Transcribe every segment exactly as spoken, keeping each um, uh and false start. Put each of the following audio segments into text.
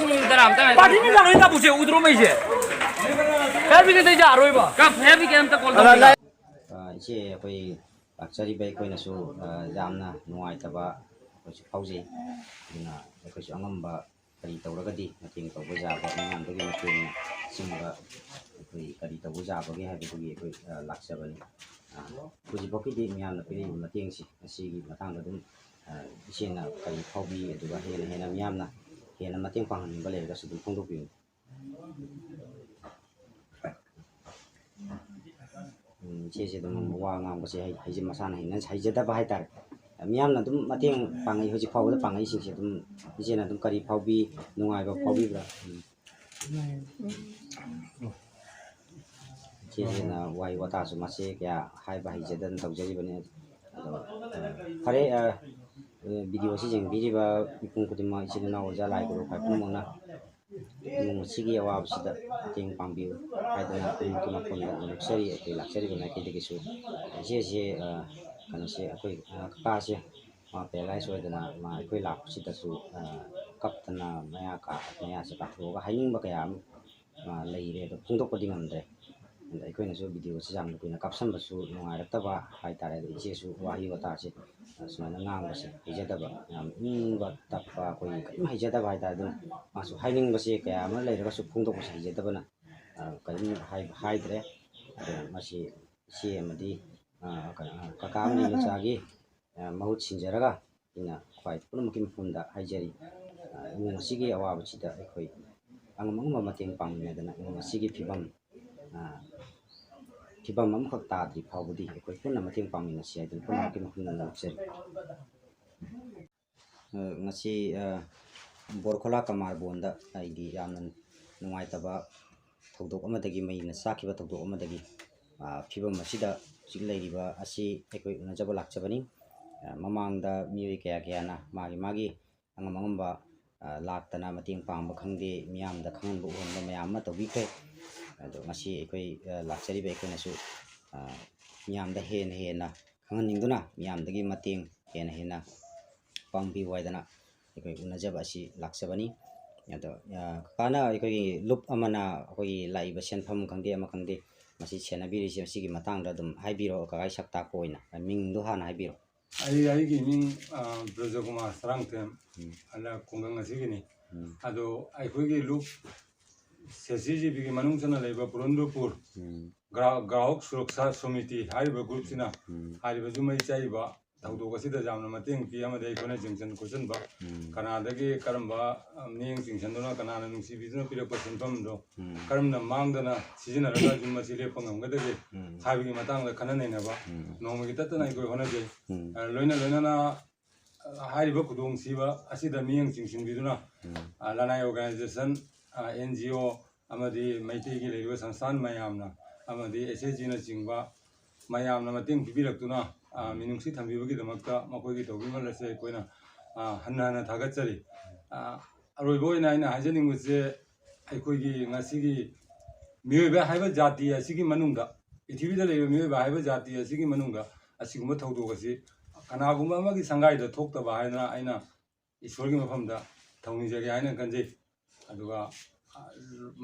ꯄꯥꯔꯇꯤꯅ ꯌꯥꯔꯣꯏ ꯇꯥꯕꯨꯁꯦ ꯎꯗ꯭ꯔꯣ ꯃꯩꯁꯦ? ꯐꯌꯥꯔ ꯕ꯭ꯔꯤꯒꯦꯗꯇ ꯌꯥꯔꯣꯏꯕ꯫ ꯀ-, ꯐꯌꯥꯔ ꯕ꯭ꯔꯤꯒꯦꯗ ꯑꯝꯇ ꯀꯣꯜ ꯇꯧꯕꯤꯌꯣ꯫ ꯑ, ꯏꯆꯦ, ꯑꯩꯈꯣꯏ ꯂꯥꯛꯆꯔꯤꯕ ꯑꯩꯈꯣꯏꯅꯁꯨ, ꯑ, ꯌꯥꯝꯅ ꯅꯨꯡꯉꯥꯏꯇꯕ ꯑꯩꯈꯣꯏꯁꯨ ꯐꯥꯎꯖꯩ꯫ ꯑꯗꯨꯅ ꯑꯩꯈꯣꯏꯁꯨ ꯑꯉꯝꯕ ꯀꯔꯤ ꯇꯧꯔꯒꯗꯤ ꯃꯇꯦꯡ ꯇꯧꯕ ꯌꯥꯕ, ꯃꯤꯌꯥꯝꯗꯒꯤ ꯃꯇꯦꯡꯅꯆꯤꯡꯕ ꯑꯩꯈꯣꯏ ꯀꯔꯤ ꯇꯧꯕ ꯌꯥꯕꯒꯦ ꯍꯥꯏꯕꯗꯨꯒꯤ ꯑꯩꯈꯣꯏ, ꯑ, ꯂꯥꯛꯆꯕꯅꯤ꯫ ꯑ, ꯍꯧꯖꯤꯛꯐꯥꯎꯒꯤꯗꯤ ꯃꯤꯌꯥꯝꯅ ꯄꯤꯔꯛꯏꯕ ꯃꯇꯦꯡꯁꯤ ꯑꯁꯤꯒꯤ ꯃꯇꯥꯡꯗ ꯑꯗꯨꯝ, ꯑ, ꯏꯆꯦꯅ ꯀꯔꯤ ꯐꯥꯎꯕꯤ, ꯑꯗꯨꯒ ꯍꯦꯟꯅ ꯍꯦꯟꯅ ꯃꯤꯌꯥꯝꯅ ꯍꯦꯟꯅ ꯃꯇꯦꯡ ꯄꯥꯡꯍꯟꯅꯤꯡꯕ ꯂꯩꯔꯒꯁꯨ ꯑꯗꯨꯝ ꯐꯣꯡꯗꯣꯛꯄꯤꯌꯨ꯫ ꯎꯝ, ꯏꯆꯦꯁꯦ ꯑꯗꯨꯝ ꯋꯥ ꯉꯥꯡꯕꯁꯦ ꯍꯩ-, ꯍꯩꯖ-, ꯃꯁꯥꯅ ꯍꯩꯅ-, ꯍꯩꯖꯗꯕ ꯍꯥꯏꯇꯥꯔꯦ꯫ ꯃꯤꯌꯥꯝꯅ ꯑꯗꯨꯝ ꯃꯇꯦꯡ ꯄꯥꯡꯉꯛꯏ, ꯍꯧꯖꯤꯛ ꯐꯥꯎꯕꯗ ꯄꯥꯡꯉꯛꯏꯁꯤꯡꯁꯦ ꯑꯗꯨꯝ ꯏꯆꯦꯅ ꯑꯗꯨꯝ ꯀꯔꯤ ꯐꯥꯎꯕꯤ, ꯅꯨꯡꯉꯥꯏꯕ ꯐꯥꯎꯕꯤꯕ꯭ꯔꯥ? ꯎꯝ꯫ ꯏꯆꯦꯁꯤꯅ ꯋꯥꯍꯩ ꯋꯥꯇꯥꯁꯨ ꯃꯥꯁꯦ ꯀꯌꯥ ꯍꯥꯏꯕ ꯍꯩꯖꯗꯅ ꯇꯧꯖꯔꯤꯕꯅꯤ꯫ ꯑꯗꯣ, ꯑ, ꯐꯔꯦ, ꯑ, ꯑ, ꯚꯤꯗꯤꯑꯣꯁꯤ ꯌꯦꯡꯕꯤꯔꯤꯕ ꯃꯤꯄꯨꯝ ꯈꯨꯗꯤꯡꯃꯛ, ꯏꯆꯤꯜ ꯏꯅꯥꯎ, ꯑꯣꯖꯥ, ꯂꯥꯏ ꯒꯨꯔꯨ ꯈ꯭ꯋꯥꯏ ꯄꯨꯝꯅꯃꯛꯅ ꯏꯃꯨꯡ ꯑꯁꯤꯒꯤ ꯑꯋꯥꯕꯁꯤꯗ ꯃꯇꯦꯡ ꯄꯥꯡꯕꯤꯌꯨ ꯍꯥꯏꯗꯅ ꯏꯃꯨꯡꯒꯤ ꯃꯐꯝꯗ ꯅꯣꯛꯆꯔꯤ꯫ ꯑꯩꯈꯣꯏ ꯂꯥꯛꯆꯔꯤꯕ ꯃꯥꯏꯀꯩꯗꯒꯤꯁꯨ ꯏꯆꯦꯁꯦ, ꯑ, ꯀꯩꯅꯣꯁꯦ, ꯑꯩꯈꯣꯏ, ꯑ, ꯀꯀꯥꯁꯦ ꯃꯥ ꯄꯦꯔꯥꯂꯥꯏꯁ ꯑꯣꯏꯗꯅ ꯃꯥ ꯑꯩꯈꯣꯏ ꯂꯥꯛꯄꯁꯤꯗꯁꯨ, ꯑ, ꯀꯞꯇꯅ ꯃꯌꯥ ꯀꯥ-, ꯃꯌꯥꯁꯦ ꯀꯥꯊꯣꯛꯑꯒ ꯍꯥꯏꯅꯤꯡꯕ ꯀꯌꯥ ꯑꯃ, ꯑ, ꯂꯩꯔꯦ, ꯑꯗꯣ ꯐꯣꯡꯗꯣꯛꯄꯗꯤ ꯉꯝꯗ꯭ꯔꯦ꯫ ꯑꯗ ꯑꯩꯈꯣꯏꯅꯁꯨ ꯚꯤꯗꯤꯑꯣꯁꯦ ꯌꯥꯝꯅ ꯀꯨꯏꯅ ꯀꯥꯞꯁꯟꯕꯁꯨ ꯅꯨꯡꯉꯥꯏꯔꯛꯇꯕ ꯍꯥꯏꯇꯥꯔꯦ꯫ ꯑꯗꯣ ꯏꯆꯦꯁꯨ ꯋꯥꯍꯩ ꯋꯥꯇꯥꯁꯦ, ꯑ, ꯁꯨꯃꯥꯏꯅ ꯉꯥꯡꯕꯁꯦ ꯍꯩꯖꯗꯕ, ꯌꯥꯝ ꯏꯪꯕ ꯇꯞꯄ, ꯑꯩꯈꯣꯏꯒꯤ ꯀꯔꯤꯝ ꯍꯩꯖꯗꯕ ꯍꯥꯏꯇꯥꯔꯦ꯫ ꯑꯗꯨꯝ ꯃꯥꯁꯨ ꯍꯥꯏꯅꯤꯡꯕꯁꯦ ꯀꯌꯥ ꯑꯃ ꯂꯩꯔꯒꯁꯨ ꯐꯣꯡꯗꯣꯛꯄꯁꯦ ꯍꯩꯖꯗꯕꯅ, ꯑ, ꯀꯔꯤꯝ ꯍꯥꯏ-, ꯍꯥꯏꯗ꯭ꯔꯦ꯫ ꯑꯗꯨꯅ ꯃꯁꯤ ꯏꯆꯦ ꯑꯃꯗꯤ, ꯑ, ꯀ-, ꯑ, ꯀꯀꯥ ꯑꯃꯗꯤ ꯃꯆꯥꯒꯤ, ꯑ, ꯃꯍꯨꯠ ꯁꯤꯟꯖꯔꯒ ꯑꯩꯅ ꯈ꯭ꯋꯥꯏ ꯄꯨꯝꯅꯃꯛꯀꯤ ꯃꯐꯝꯗ ꯍꯥꯏꯖꯔꯤ꯫ ꯑ, ꯏꯃꯨꯡ ꯑꯁꯤꯒꯤ ꯑꯋꯥꯕꯁꯤꯗ ꯑꯩꯈꯣꯏ ꯑꯉꯝ ꯑꯉꯝꯕ ꯃꯇꯦꯡ ꯄꯥꯡꯃꯤꯟꯅꯗꯅ ꯏꯃꯨꯡ ꯑꯁꯤꯒꯤ ꯐꯤꯕꯝ, ꯑ, ꯐꯤꯕꯝ ꯑꯃꯈꯛ ꯇꯥꯗ꯭ꯔꯤ ꯐꯥꯎꯕꯗꯤ ꯑꯩꯈꯣꯏ ꯄꯨꯟꯅ ꯃꯇꯦꯡ ꯄꯥꯡꯃꯤꯟꯅꯁꯤ ꯍꯥꯏꯗꯨꯅ ꯄꯨꯝꯅꯃꯛꯀꯤ ꯃꯐꯝꯗ ꯅꯣꯛꯆꯔꯤ꯫ ꯑ, ꯉꯁꯤ, ꯑ, ꯕꯣꯔꯈꯣꯂꯥ ꯀꯃꯥꯔꯕꯣꯟꯗ ꯑꯩꯒꯤ ꯌꯥꯝꯅ ꯅꯨꯡꯉꯥꯏꯇꯕ ꯊꯧꯗꯣꯛ ꯑꯃꯗꯒꯤ, ꯃꯩꯅ ꯆꯥꯛꯈꯤꯕ ꯊꯧꯗꯣꯛ ꯑꯃꯗꯒꯤ, ꯑ, ꯐꯤꯕꯝ ꯑꯁꯤꯗ ꯍꯧꯖꯤꯛ ꯂꯩꯔꯤꯕ ꯑꯁꯤ ꯑꯩꯈꯣꯏ ꯎꯅꯖꯕ ꯂꯥꯛꯆꯕꯅꯤ꯫ ꯑ, ꯃꯃꯥꯡꯗ ꯃꯤꯑꯣꯏ ꯀꯌꯥ ꯀꯌꯥꯅ ꯃꯥꯒꯤ ꯃꯥꯒꯤ ꯑꯉꯝ ꯑꯉꯝꯕ, ꯑ, ꯂꯥꯛꯇꯅ ꯃꯇꯦꯡ ꯄꯥꯡꯕ ꯈꯪꯗꯦ, ꯃꯤꯌꯥꯝꯗ ꯈꯪꯍꯟꯕ ꯎꯍꯟꯕ ꯃꯌꯥꯝ ꯑꯃ ꯇꯧꯕꯤꯈ꯭ꯔꯦ꯫ ꯑꯗꯣ ꯉꯁꯤ ꯑꯩꯈꯣꯏ, ꯑ, ꯂꯥꯛꯆꯔꯤꯕ ꯑꯩꯈꯣꯏꯅꯁꯨ, ꯑ, ꯃꯤꯌꯥꯝꯗ ꯍꯦꯟꯅ ꯍꯦꯟꯅ ꯈꯪꯍꯟꯅꯤꯡꯗꯨꯅ ꯃꯤꯌꯥꯝꯗꯒꯤ ꯃꯇꯦꯡ ꯍꯦꯟꯅ ꯍꯦꯟꯅ ꯄꯥꯡꯕꯤꯌꯨ ꯍꯥꯏꯗꯅ ꯑꯩꯈꯣꯏ ꯎꯅꯖꯕ ꯑꯁꯤ ꯂꯥꯛꯆꯕꯅꯤ꯫ ꯑꯗꯣ, ꯑ, ꯀꯀꯥꯅ ꯑꯩꯈꯣꯏꯒꯤ ꯂꯨꯞ ꯑꯃꯅ ꯑꯩꯈꯣꯏꯒꯤ ꯂꯥꯛꯏꯕ ꯁꯦꯟꯐꯝ ꯈꯪꯗꯦ, ꯑꯃ ꯈꯪꯗꯦ, ꯃꯁꯤ ꯁꯦꯟꯅꯕꯤꯔꯤꯁꯦ, ꯃꯁꯤꯒꯤ ꯃꯇꯥꯡꯗ ꯑꯗꯨꯝ ꯍꯥꯏꯕꯤꯔꯛꯑꯣ꯫ ꯀꯀꯥꯒꯤ ꯁꯛ ꯇꯥꯛꯄ ꯑꯣꯏꯅ ꯃꯤꯡꯗꯣ ꯍꯥꯟꯅ ꯍꯥꯏꯕꯤꯔꯣ꯫ ꯑꯩ, ꯑꯩꯒꯤ ꯃꯤꯡ, ꯑ, ꯕ꯭ꯔꯖꯀꯨꯃꯥꯔ ꯁꯔꯥꯡꯊꯦꯝ꯫ ꯎꯝ꯫ ꯑꯗ ꯈꯨꯡꯒꯪ ꯑꯁꯤꯒꯤꯅꯤ꯫ ꯎꯝ꯫ ꯑꯗꯣ ꯑꯩꯈꯣꯏꯒꯤ ꯂꯨꯞ ꯁꯦꯁꯤ ꯖꯤꯕꯤꯒꯤ ꯃꯅꯨꯡ ꯆꯟꯅ ꯂꯩꯕ ꯄꯨꯔꯟꯗ꯭ꯔꯄꯨꯔ, ꯎꯝ꯫ ꯒ꯭ꯔꯥ-, ꯒ꯭ꯔꯥꯍꯣꯛ ꯁꯨꯔꯛꯁꯥ ꯁꯣꯃꯤꯇꯤ ꯍꯥꯏꯔꯤꯕ ꯒ꯭ꯔꯨꯞꯁꯤꯅ, ꯎꯝ꯫ ꯍꯥꯏꯔꯤꯕ ꯌꯨꯝ ꯃꯩ ꯆꯥꯏꯕ ꯊꯧꯗꯣꯛ ꯑꯁꯤꯗ ꯌꯥꯝꯅ ꯃꯇꯦꯡ ꯄꯤ ꯑꯃꯗꯤ ꯑꯩꯈꯣꯏꯅ ꯌꯦꯡꯁꯤꯟ ꯈꯣꯠꯆꯤꯟꯕ, ꯎꯝ꯫ ꯀꯅꯥꯗꯒꯤ ꯀꯔꯝꯕ, ꯑ, ꯃꯤꯠꯌꯦꯡ ꯆꯤꯡꯁꯤꯟꯗꯨꯅ, ꯀꯅꯥꯅ ꯅꯨꯡꯁꯤꯕꯤꯗꯨꯅ ꯄꯤꯔꯛꯄ ꯁꯦꯟꯐꯝꯗꯣ ꯎꯝ꯫ ꯀꯔꯝꯅ ꯃꯥꯡꯗꯅ ꯁꯤꯖꯤꯟꯅꯔꯒ ꯌꯨꯝ ꯑꯁꯤ ꯂꯦꯞꯄ ꯉꯝꯒꯗꯒꯦ ꯎꯝ꯫ ꯍꯥꯏꯕꯒꯤ ꯃꯇꯥꯡꯗ ꯈꯟꯅ ꯅꯩꯅꯕ ꯎꯝ꯫ ꯅꯣꯡꯃꯒꯤ ꯇꯠꯇꯅ ꯑꯩꯈꯣꯏ ꯍꯣꯠꯅꯖꯩ꯫ ꯎꯝ꯫ ꯑ, ꯂꯣꯏꯅ ꯂꯣꯏꯅꯅ, ꯑ, ꯍꯥꯏꯔꯤꯕ ꯈꯨꯗꯣꯡꯊꯤꯕ ꯑꯁꯤꯗ ꯃꯤꯠꯌꯦꯡ ꯆꯤꯡꯁꯤꯟꯕꯤꯗꯨꯅ, ꯎꯝ꯫ ꯑ, ꯂꯅꯥꯏ organization, ꯑ, NGO ꯑꯃꯗꯤ ꯃꯩꯇꯩꯒꯤ ꯂꯩꯔꯤꯕ ꯁꯪꯁꯊꯥꯟ ꯃꯌꯥꯝꯅ ꯑꯃꯗꯤ SHG ꯅꯆꯤꯡꯕ ꯃꯌꯥꯝꯅ ꯃꯇꯦꯡ ꯄꯤꯕꯤꯔꯛꯇꯨꯅ, ꯑ, ꯃꯤꯅꯨꯡꯁꯤ ꯊꯝꯕꯤꯕꯒꯤꯗꯃꯛꯇ ꯃꯈꯣꯏꯒꯤ ꯇꯧꯕꯤꯃꯜ ꯑꯁꯦ ꯑꯩꯈꯣꯏꯅ, ꯑ, ꯍꯟꯅ ꯍꯟꯅ ꯊꯥꯒꯠꯆꯔꯤ꯫ ꯑ, ꯑꯔꯣꯏꯕ ꯑꯣꯏꯅ ꯑꯩꯅ ꯍꯥꯏꯖꯅꯤꯡꯕꯁꯦ, ꯑꯩꯈꯣꯏꯒꯤ ꯉꯁꯤꯒꯤ ꯃꯤꯑꯣꯏꯕ ꯍꯥꯏꯕ ꯖꯥꯇꯤ ꯑꯁꯤꯒꯤ ꯃꯅꯨꯡꯗ, ꯄ꯭ꯔꯤꯊꯤꯕꯤꯗ ꯂꯩꯔꯤꯕ ꯃꯤꯑꯣꯏꯕ ꯍꯥꯏꯕ ꯖꯥꯇꯤ ꯑꯁꯤꯒꯤ ꯃꯅꯨꯡꯗ ꯑꯁꯤꯒꯨꯝꯕ ꯊꯧꯗꯣꯛ ꯑꯁꯤ ꯀꯅꯥꯒꯨꯝꯕ ꯑꯃꯒꯤ ꯁꯪꯒꯥꯏꯗ ꯊꯣꯛꯇꯕ ꯍꯥꯏꯗꯅ ꯑꯩꯅ ꯏꯁꯣꯔꯒꯤ ꯃꯐꯝꯗ ꯊꯧꯅꯤꯖꯒꯦ ꯍꯥꯏꯅ ꯈꯟꯖꯩ꯫ ꯑꯗꯨꯒ, ꯑ,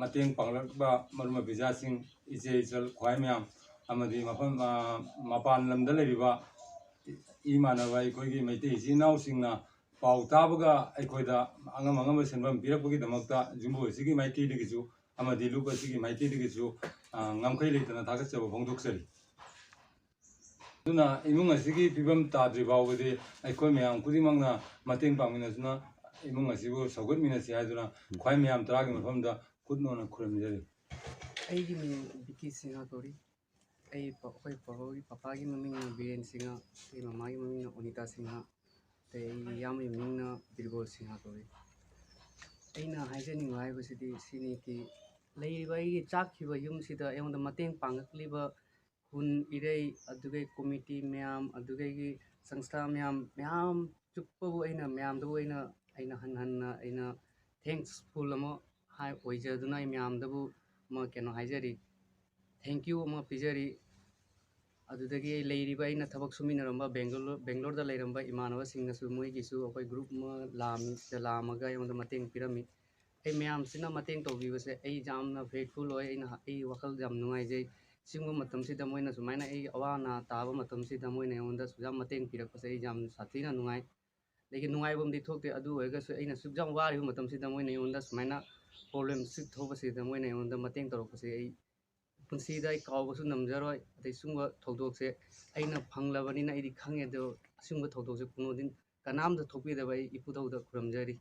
ꯃꯇꯦꯡ ꯄꯥꯡꯂꯛꯄ ꯃꯔꯨꯞ ꯃꯄꯤꯖꯥꯁꯤꯡ, ꯏꯆꯦ ꯏꯆꯜ ꯈ꯭ꯋꯥꯏ ꯃꯌꯥꯝ, ꯑꯃꯗꯤ ꯃꯐꯝ, ꯑ, ꯃꯄꯥꯟ ꯂꯝꯗ ꯂꯩꯔꯤꯕ ꯏꯃꯥꯟꯅꯕ ꯑꯩꯈꯣꯏꯒꯤ ꯃꯩꯇꯩ ꯏꯆꯤꯟ ꯏꯅꯥꯎꯁꯤꯡꯅ ꯄꯥꯎ ꯇꯥꯕꯒ ꯑꯩꯈꯣꯏꯗ ꯑꯉꯝ ꯑꯉꯝꯕ ꯁꯦꯟꯐꯝ ꯄꯤꯔꯛꯄꯒꯤꯗꯃꯛꯇ ꯌꯨꯝꯕꯨ ꯑꯁꯤꯒꯤ ꯃꯥꯏꯀꯩꯗꯒꯤꯁꯨ ꯑꯃꯗꯤ ꯂꯨꯞ ꯑꯁꯤꯒꯤ ꯃꯥꯏꯀꯩꯗꯒꯤꯁꯨ, ꯑ, ꯉꯝꯈꯩ ꯂꯩꯇꯅ ꯊꯥꯒꯠꯆꯕ ꯐꯣꯡꯗꯣꯛꯆꯔꯤ꯫ ꯑꯗꯨꯅ ꯏꯃꯨꯡ ꯑꯁꯤꯒꯤ ꯐꯤꯕꯝ ꯇꯥꯗ꯭ꯔꯤ ꯐꯥꯎꯕꯗꯤ ꯑꯩꯈꯣꯏ ꯃꯌꯥꯝ ꯈꯨꯗꯤꯡꯃꯛꯅ ꯃꯇꯦꯡ ꯄꯥꯡꯃꯤꯟꯅꯗꯨꯅ ꯏꯃꯨꯡ ꯑꯁꯤꯕꯨ ꯁꯧꯒꯠꯃꯤꯟꯅꯁꯤ ꯍꯥꯏꯗꯨꯅ ꯈ꯭ꯋꯥꯏ ꯃꯌꯥꯝ ꯇꯔꯥꯒꯤ ꯃꯐꯝꯗ ꯈꯨꯠ ꯅꯧꯅ ꯈꯨꯔꯨꯝꯖꯔꯤ꯫ ꯑꯩꯒꯤ ꯃꯤꯡ ꯕꯤꯀꯤ ꯁꯤꯡꯍ ꯀꯧꯏ꯫ ꯑꯩ ꯄ-, ꯑꯩꯈꯣꯏ ꯄꯥꯕꯨꯡꯒꯤ ꯄꯄꯥꯒꯤ ꯃꯃꯤꯡꯅ ꯕꯤꯔꯦꯟ ꯁꯤꯡꯍ, ꯑꯩ ꯃꯃꯥꯒꯤ ꯃꯃꯤꯡꯅ ꯑꯣꯅꯤꯇꯥ ꯁꯤꯡꯍ, ꯑꯗꯩ ꯑꯩꯒꯤ ꯏꯌꯥꯝꯕꯒꯤ ꯃꯃꯤꯡꯅ ꯕꯤꯔꯕꯣꯜ ꯁꯤꯡꯍ ꯀꯧꯏ꯫ ꯑꯩꯅ ꯍꯥꯏꯖꯅꯤꯡꯕ ꯍꯥꯏꯕꯁꯤꯗꯤ ꯁꯤꯅꯤ ꯀꯤ, ꯂꯩꯔꯤꯕ ꯑꯩꯒꯤ ꯆꯥꯛꯈꯤꯕ ꯌꯨꯝꯁꯤꯗ ꯑꯩꯉꯣꯟꯗ ꯃꯇꯦꯡ ꯄꯥꯡꯉꯛꯂꯤꯕ ꯈꯨꯟ ꯏꯔꯩ, ꯑꯗꯨꯒꯩ ꯀꯣꯃꯤꯇꯤ ꯃꯌꯥꯝ, ꯑꯗꯨꯗꯒꯤ ꯁꯪꯁꯊꯥ ꯃꯌꯥꯝ, ꯃꯌꯥꯝ ꯆꯨꯞꯄꯕꯨ ꯑꯩꯅ, ꯃꯌꯥꯝꯗꯕꯨ ꯑꯩꯅ, ꯑꯩꯅ ꯍꯟ ꯍꯟꯅ ꯑꯩꯅ thankful ꯑꯃ ꯍꯥꯏ, ꯑꯣꯏꯖꯗꯨꯅ ꯑꯩ ꯃꯌꯥꯝꯗꯕꯨ ꯑꯃ ꯀꯩꯅꯣ ꯍꯥꯏꯖꯔꯤ, thank you ꯑꯃ ꯄꯤꯖꯔꯤ꯫ ꯑꯗꯨꯗꯒꯤ ꯑꯩ ꯂꯩꯔꯤꯕ ꯑꯩꯅ ꯊꯕꯛ ꯁꯨꯃꯤꯟꯅꯔꯝꯕ ꯕꯦꯡꯒꯂꯣꯔ, ꯕꯦꯡꯒꯂꯣꯔꯗ ꯂꯩꯔꯝꯕ ꯏꯃꯥꯟꯅꯕꯁꯤꯡꯅꯁꯨ ꯃꯣꯏꯒꯤꯁꯨ ꯑꯩꯈꯣꯏ group ꯑꯃ ꯂꯥꯛꯑꯝꯃꯤ, ꯁꯤꯗ ꯂꯥꯛꯑꯝꯃꯒ ꯑꯩꯉꯣꯟꯗ ꯃꯇꯦꯡ ꯄꯤꯔꯝꯃꯤ꯫ ꯑꯩ ꯃꯌꯥꯝꯁꯤꯅ ꯃꯇꯦꯡ ꯇꯧꯕꯤꯕꯁꯦ ꯑꯩ ꯌꯥꯝꯅ grateful ꯑꯣꯏ꯫ ꯑꯩꯅ, ꯑꯩ ꯋꯥꯈꯜ ꯌꯥꯝ ꯅꯨꯡꯉꯥꯏꯖꯩ꯫ ꯁꯤꯒꯨꯝꯕ ꯃꯇꯝꯁꯤꯗ ꯃꯣꯏꯅ ꯁꯨꯃꯥꯏꯅ ꯑꯩ ꯑꯋꯥ ꯑꯅꯥ ꯇꯥꯕ ꯃꯇꯝꯁꯤꯗ ꯃꯣꯏꯅ ꯑꯩꯉꯣꯟꯗ ꯁꯨꯛꯌꯥꯝ ꯃꯇꯦꯡ ꯄꯤꯔꯛꯄꯁꯦ ꯑꯩ ꯌꯥꯝ ꯁꯥꯊꯤꯅ ꯅꯨꯡꯉꯥꯏ꯫ ꯑꯗꯒꯤ ꯅꯨꯡꯉꯥꯏꯕ ꯑꯃꯗꯤ ꯊꯣꯛꯇꯦ, ꯑꯗꯨ ꯑꯣꯏꯔꯒꯁꯨ ꯑꯩꯅ ꯁꯨꯛꯌꯥꯝ ꯋꯥꯔꯤꯕ ꯃꯇꯝꯁꯤꯗ ꯃꯣꯏꯅ ꯑꯩꯉꯣꯟꯗ ꯁꯨꯃꯥꯏꯅ problemꯁꯤ ꯊꯣꯛꯄꯁꯤꯗ ꯃꯣꯏꯅ ꯑꯩꯉꯣꯟꯗ ꯃꯇꯦꯡ ꯇꯧꯔꯛꯄꯁꯦ ꯑꯩ ꯄꯨꯟꯁꯤꯗ ꯑꯩ ꯀꯥꯎꯕꯁꯨ ꯉꯝꯖꯔꯣꯏ꯫ ꯑꯗꯩ ꯁꯤꯒꯨꯝꯕ ꯊꯧꯗꯣꯛꯁꯦ ꯑꯩꯅ ꯐꯪꯂꯕꯅꯤꯅ ꯑꯩꯗꯤ ꯈꯪꯉꯦ, ꯑꯗꯣ ꯑꯁꯤꯒꯨꯝꯕ ꯊꯧꯗꯣꯛꯁꯦ ꯀꯩꯅꯣꯗꯤ ꯀꯅꯥꯝꯇ ꯊꯣꯛꯄꯤꯗꯕ ꯑꯩ ꯏꯄꯨꯙꯧꯗ ꯈꯨꯔꯨꯝꯖꯔꯤ꯫